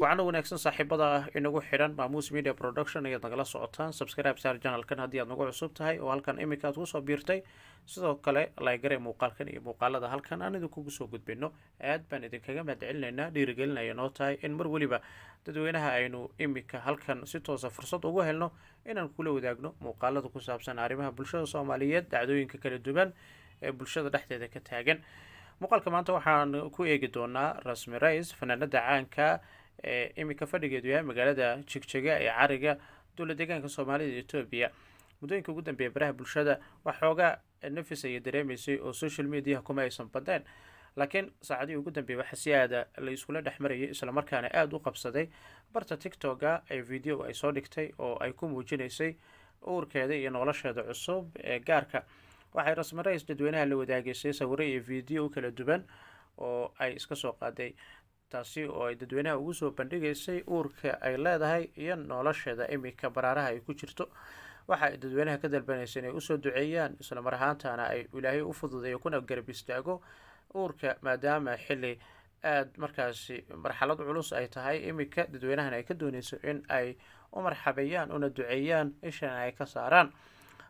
Waxaana wanaagsan saaxiibada ah inagu xidhan Maamuus Media Production ayaad nagala socotaan. Subscribe saar channelkan haddii aad nagu cusub tahay oo halkan iminka aad kusoo biirtay. Sidoo kale like-garee muuqaalkan iyo muuqaalada halkan aan idinkugu soo gudbino. Aad baan idinkaga mahadcelinaynaa, dhiirigelinaya noo tahay in mar weliba dadweynaha aynu iminka halkan si toosa fursad ugu helno inaan kula wadaagno muuqaalada ku saabsan arrimaha bulshada Soomaaliyeed, dhacdooyinka kala duwan ee bulshada dhexdeeda ka taagan. Muuqaalka maanta waxaan ku eegi doonaa Rasmi Rais, fanaanada caanka ee iminka fadhigeedu yahay magaalada Jigjiga ee cariga dowla deegaanka Soomaalida Etoobiya. Muddooyinka ugu dambeeya baraha bulshada waxoogaa nafis ayay dareemaysay oo social mediaha kuma aysan badneen, laakiin saacadihii ugu dambeeyay waxaa si aada la iskula dhex marayay, islamarkaana aada u qabsaday barta TikToka ee video ay soo dhigtay oo ay ku muujinaysay uurkeeda iyo nolosheeda cusub ee gaarka. Waxay Rasmi Rais dadweynaha la wadaagaysay sawiro iyo video kala duwan oo ay iska soo qaaday, taasi oo ay dadweynaha ugu soo bandhigaysay uurka ay leedahay iyo nolosheeda iminka baraaraha ay ku jirto. Waxa ay dadweynaha ka dalbanaysa inay usoo duceeyaan, isla mar ahaantana ay Ilaahay u fududeeyo kuna garab istaago uurka, maadaama xilli aada markaasi marxalad culus ay tahay iminka, dadweynahana ay ka dooneyso in ay u marxabeeyaan una duceeyaan, ishana ay ka saaraan.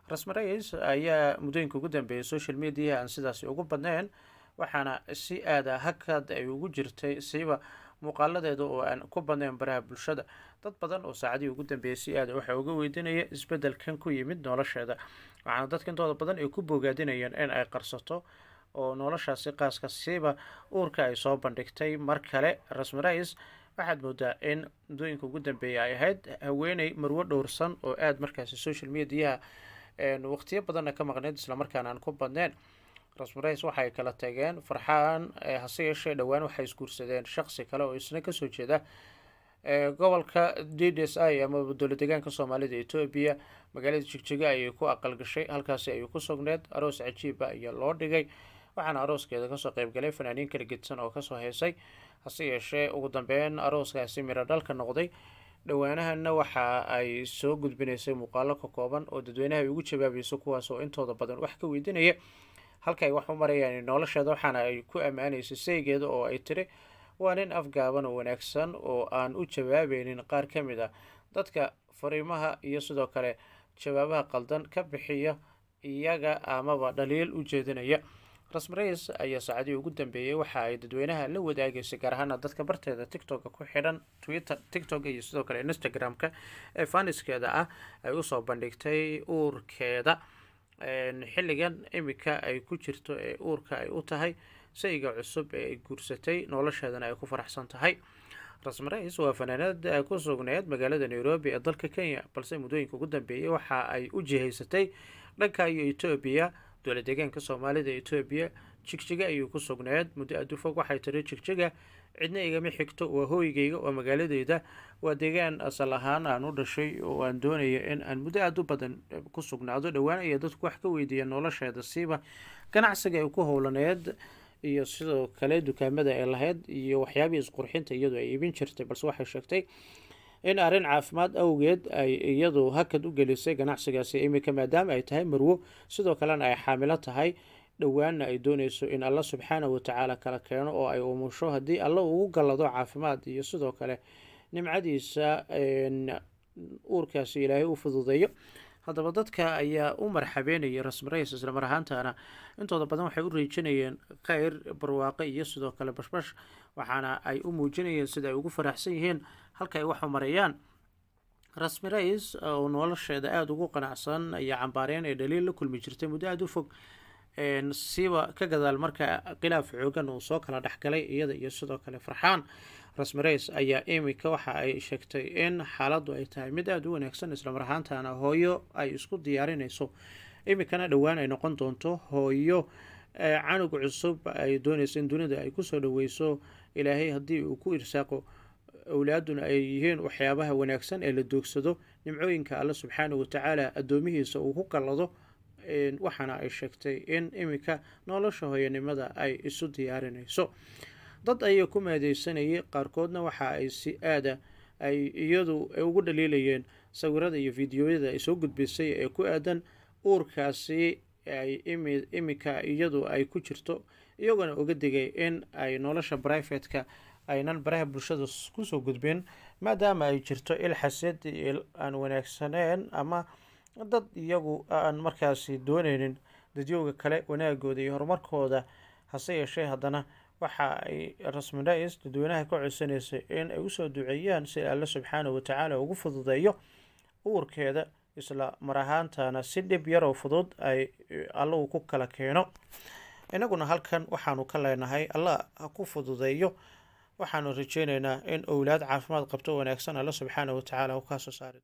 Rasmi Rais ayaa muddooyinka ugu dambeeyay social mediaha aan sidaasi ugu badnayn, waxaana si aada hakad ay ugu jirtay siiba muuqaaladeeda oo aan ku badnayn baraha bulshada. Dad badan oo saacadihii ugu dambeeyay si aada waxa uga weydiinaya isbeddelkan ku yimid nolosheeda, waxaana dadka intooda badan ay ku bogaadinayeen in ay qarsato oo noloshaasi qaaska siiba uurka ay soo bandhigtay. Mar kale Rasmi Rais waxaad moodaa in muddooyinka ugu dambeeyay ay ahayd haweeney marwo dhowrsan oo aada markaasi social mediaha waqtiyo badanna ka maqneyd, islamarkaana aan ku badneyn. Rasmi Rais waxay kala tageen Farxaan, hase yeeshee dhowaan waxay isguursadeen shaqsi kale oo isna kasoo jeeda gobolka DDSI ama dowla deegaanka Soomaalida Etoobiya. Magaalada Jigjiga ayay ku aqalgashay, halkaasi ayuu ku sugneed. Aroos cajiiba ayaa loo dhigay, waxaana arooskeeda kasoo qeybgalay fanaaniin kala gedsan oo kasoo heesay. Hase yeeshee ugu dambeyn arooskaasi miro dhalka noqday. Dhowaanahanna waxa ay soo gudbinaysay muuqaalo ka kooban oo dadweynaha ay ugu jawaabayso, kuwaas oo intooda badan wax ka weydiinaya halka ay wax u marayaan nolosheeda. Waxaana ay ku ammaanaysay saygeeda oo ay tiri waa nin afgaaban oo wanaagsan oo aan u jawaabaynin qaar ka mid ah dadka fariimaha iyo sidoo kale jawaabaha qaldan ka bixiya iyaga amaba dhaliil u jeedinaya. Rasmi Rais ayaa saacadihii ugu dambeeyey waxa ay dadweynaha la wadaagaysay, gaar ahaana dadka barteeda TikToka ku xidhan, Twitter, TikTok iyo sidoo kale Instagram-ka ee faniskeeda ah, ay usoo bandhigtay uurkeeda xilligan iminka ay ku jirto ee uurka ay u tahay sayga cusub ee ay guursatay, nolosheedana ay ku faraxsan tahay. Rasmi Rais waa fanaanad ku sugneed magaalada Nairobi ee dalka Kenya, balse muddooyinka ugu dambeeyey waxa ay u jihaysatay dhanka iyo Etoobiya, dowla deegaanka Soomaalida Etoobiya. Jigjiga ayuu ku sugneed muddo aada u fog. Waxay tiri Jigjiga cidna igama xigto, waa hooygayga, waa magaaladeyda, waa deegaan asal ahaan aan u dhashay oo aan doonayo in aan muddo aada u badan ku sugnaado. Dhowaan ayaa dadku wax ka weydiiyeen nolosheeda, siiba ganacsiga ay ku howlaneed iyo sidoo kale dukaamada ay lahayd iyo waxyaabihii isqurxinta iyadoo ay iibin jirtay, balse waxay sheegtay in arrin caafimaad awgeed ay iyadu hakad u gelisay ganacsigaasi iminka, maadaama ay tahay marwo, sidoo kalena ay xaamilo tahay, dhowaanna ay dooneyso in Alla subxaana watacaala kala keeno oo ay umusho haddii Alla ugu gallado caafimaad iyo sidoo kale nimcadiisa uurkaasi Ilaahay u fududeeyo. Haddaba dadka ayaa u marxabeynayay Rasmi Rais, isla mar ahaantana intooda badan waxay u riijinayeen kheyr, barwaaqe iyo sidoo kale bashbash, waxaana ay u muujinayeen sida ay ugu faraxsan yihiin halka ay wax u marayaan. Rasmi Rais oo nolosheeda aada ugu qanacsan ayaa cambaareen ee dhaliil la kulmi jirtay muddo aada u fog, siba ka gadaal marka khilaaf xoogan uu soo kala dhexgalay iyada iyo sidoo kale Farxaan. Rasmi Rais ayaa iminka waxa ay sheegtay in xaaladdu ay tahay mid aada u wanaagsan, islamar ahaantana hooyo ay isku diyaarinayso, iminkana dhowaan ay noqon doonto hooyo canug cusub ay doonayso in dunida ay kusoo dhaweyso, Ilaahay haddii uu ku irsaaqo. Awlaaduna ay yihiin waxyaabaha wanaagsan ee la doogsado, nimcooyinka Alle subxaanahu watacaala addoomihiisa uu ku gallado. Waxaana ay sheegtay in iminka nolosha hooyanimada ay isu diyaarinayso. Dad ayaa ku maadeysanayay, qaarkoodna waxa ay si aada ay iyadu ugu dhaliilayeen sawirada iyo fiidiyoyada ay soo gudbisay ee ku aadan uurkaasi ay iminka iyadu ay ku jirto, iyagoona uga digay in ay nolosha brifatka aynan baraha bulshada kusoo gudbin, maadaama ay jirto il xasad iyo il aan wanaagsaneen ama dad iyagu aan markaasi dooneynin dadyowga kale wanaagooda iyo horumarkooda. Hase yeeshee haddana waxa ay Rasmi Rais dadweynaha ka codsanaysay in ay usoo duceeyaan si Alle subxaanahu watacaala ugu fududeeyo uurkeeda, isla mar ahaantana si dhib yaroo fudud ay Allahu ku kala keeno. Inaguna halkan waxaanu ka leenahay Allah ha ku fududeeyo, waxaanu rajeyneynaa in owlaad caafimaad qabto wanaagsan Alle subxaanahu watacaala uu kasoo saari.